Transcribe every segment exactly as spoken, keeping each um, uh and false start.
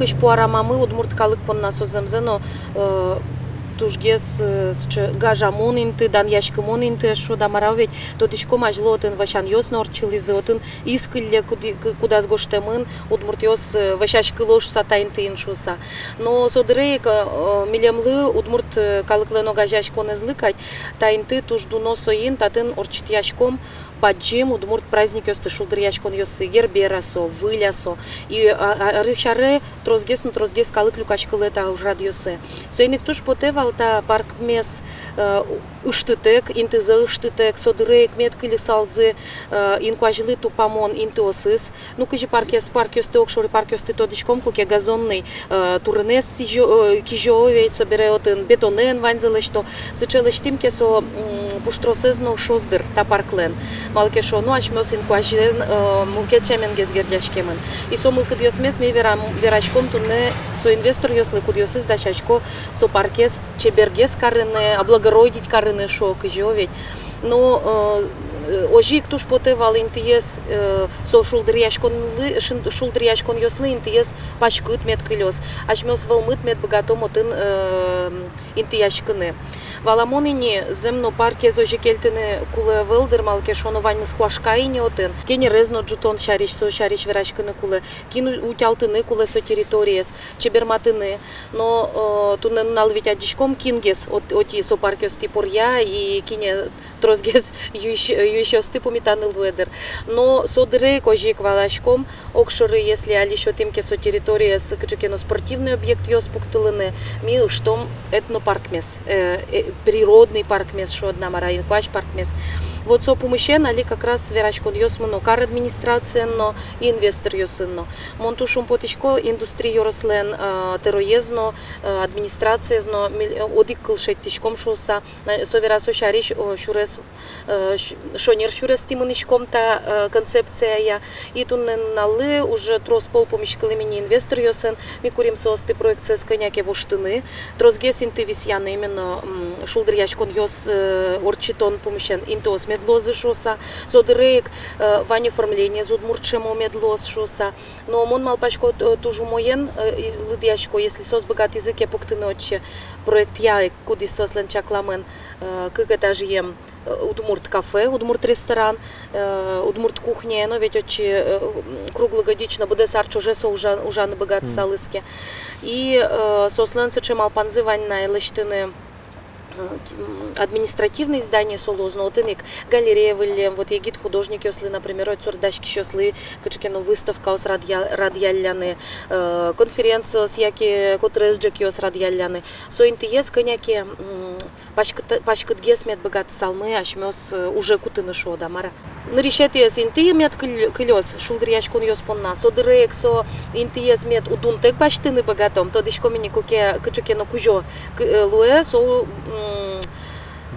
Кызьпу арамамы удмурт калык понна со зэмзэ но, э, тужгес, э, сыӵе гажамон инты, данъяськымон инты, эшшо да мар-а, ведь тодӥськом, азьло отын вӧсянъёс но ортчылӥзы, отын из кылле, куды-, ку-, кудаз гожтэмын, удмуртъёс, э, вӧсяськыло шуса та интыын шуса. Но со дыре ик, э, милемлы, удмурт, э, калыклэн огазеяськонэзлы кадь, та инты туж дуно соин, татын ортчытъяськом бадӟым удмурт праздникъёсты, шулдыръяськонъёссы, Гербер-а со, Выль-а со. И, а, а, арысь аре тросгес но тросгес калык люкаськылэ та ужрадъёсы. Соин ик туж потэ вал та паркмес, э, ыштытэк, интызэ ыштытэк, со дыре ик мед кыльысалзы, э, инкуазьлы тупамон интыосыз. Ну, кызьы паркъёс, паркъёсты, огшоры паркъёсты тодӥськом, куке газонный, э, турынэз сӥзё-, э, кизё, ведь собере отын бетонэн ваньзэ лэсьто. Сыӵе лэсьтӥм ке, со, м, пуштросэз но ышоз, дыр, та парклэн. Малы ке шуоно, асьмеос инкуазен, э, мукет сяменгес герӟаськемын. И со мылкыдъёсмес ми верам-, вераськом туннэ со инвесторъёслы, кудъёсыз дасясько со паркез чебергес карыны, облагородить карыны, шуо, кызьы ведь. Но, э, озьы ик туж потэ вал интыез, э, со шулдыръяськонлы, шин-, шулдыръяськонъёслы интыез паськыт мед кылёз. Асьмеос вӧлмыт мед быгатом отын, э, интыяськыны. Валамон ини, зэм но, паркез озьы кельтыны кулэ ӧвӧл, дыр, малы ке шуоно, ваньмыз куашка ини отын. Кенерез но ӝутон сярысь, со сярысь вераськыны кулэ, кин у-, утялтыны кулэ со территориез, чеберматыны. Но, э, туннэ нунал ведь адӟиськом, кингес от-, отӥ со паркъёстӥ поръя, и кинэ тросгес юись-, юисьёсты пумитаны луэ, дыр. Но со дыре ик озьы ик валаськом, огшоры, если али сётӥм ке со территориез кыӵе ке но спортивный объектъёс пуктылыны, ми ыштом этнопаркмес, э, э, природный паркмес, шуод на мар-а, инкуазь паркмес. Вот со пумысен али как раз вераськонъёс мыно кар администрациен но, инвесторъёсын но. Мон туж шумпотӥсько Индустрий ёрослэн, э, тӧроез но, э, администрациез но, миль-, э, одӥг кыл шедьтӥськом шуыса. Э, со вераса сярысь, о, сюрес, э, ш-, шонер сюрестӥ мынӥськом та, э, концепцияя. И туннэ нуналлы уже трос пол пумиськылӥм ини инвесторъёсын, ми курим соосты проектсэс кӧня ке воштыны, тросгес инты висъяны, именно, м, шулдыръяськонъёс, э, ортчытон пумысен интыос мед луозы шуыса. Со дыре ик, э, вань оформлениез удмурт шӧмо мед луоз шуыса. Но мон малпасько, т-, туж умоен, э, и лыдъясько, если соос быгатӥзы ке пуктыны отчы проектъя ик, кудӥз соослэн чакламын, э, кык этажъем, э, удмурт кафе, удмурт ресторан, э, удмурт кухня, но ведь отчы, э, м, круглогодично, быдэс ар ӵоже со ужа-, ужаны быгатысалыз ке. И, э, соослэн сыӵе малпанзы вань на лэсьтыны, э, м, административный здание со луоз но, отын ик галерея выллем, вот егит художникъёслы, например, отчы даськисьёслы кыӵе ке но выставкаос радъя-, радъялляны, э, конференциос яке котырес ӝӧкъёс радъялляны. Со интыез кӧня ке, м, паськыт-, паськытгес мед быгатысалмы асьмеос, э, уже кутыны, шуод-а мар-а. Нырысетӥез инты мед кыль-, кылёз шулдыръяськонъёс понна. Со дыре ик со интыез мед удунтэк басьтыны быгатом. Тодӥськом ини, куке кыӵе ке но кузё к-, э, луэ, со, м,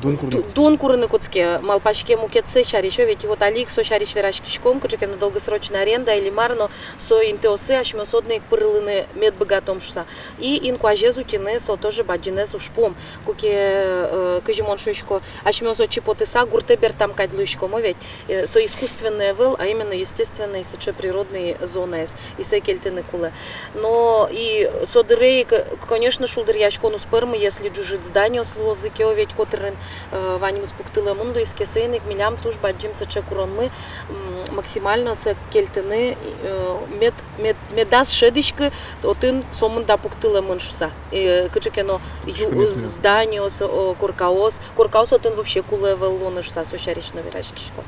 дун курыны, дун курыны кутске, малпаське мукетсэ сярысь, ведь. И вот али ик со сярысь вераськиськом, кыӵе ке но долгосрочная аренда или мар, но со интыосы асьмеос одно ик пырылыны мед быгатом шуса. И инкуазез утьыны со тоже бадӟымез ужпум. Куке, э, кызьы мон шуисько, асьмеос отчы потыса гуртэ бертам кадь луиськом, о ведь, э, со искусственный ӧвӧл, а именно естественный, сыӵе природный зонаез, и сое кельтыны кулэ. Но и со дыре ик, конечно, шулдыръяськон уз пӧрмы, если ӝужыт зданиос луозы ке, о ведь, котырын, э, ваньмыз пуктылэмын луиз ке. Соин ик милям туж бадӟым сыӵе куронмы, м, максимально сое кельтыны, э, мед, мед, медаз шӧдӥськы отын сомында пуктылэмын шуса. Э, кыӵе ке но ю-, зданиос, о, коркаос, коркаос отын вообще кулэ ӧвӧл луыны шуса, со сярысь но вераськисько.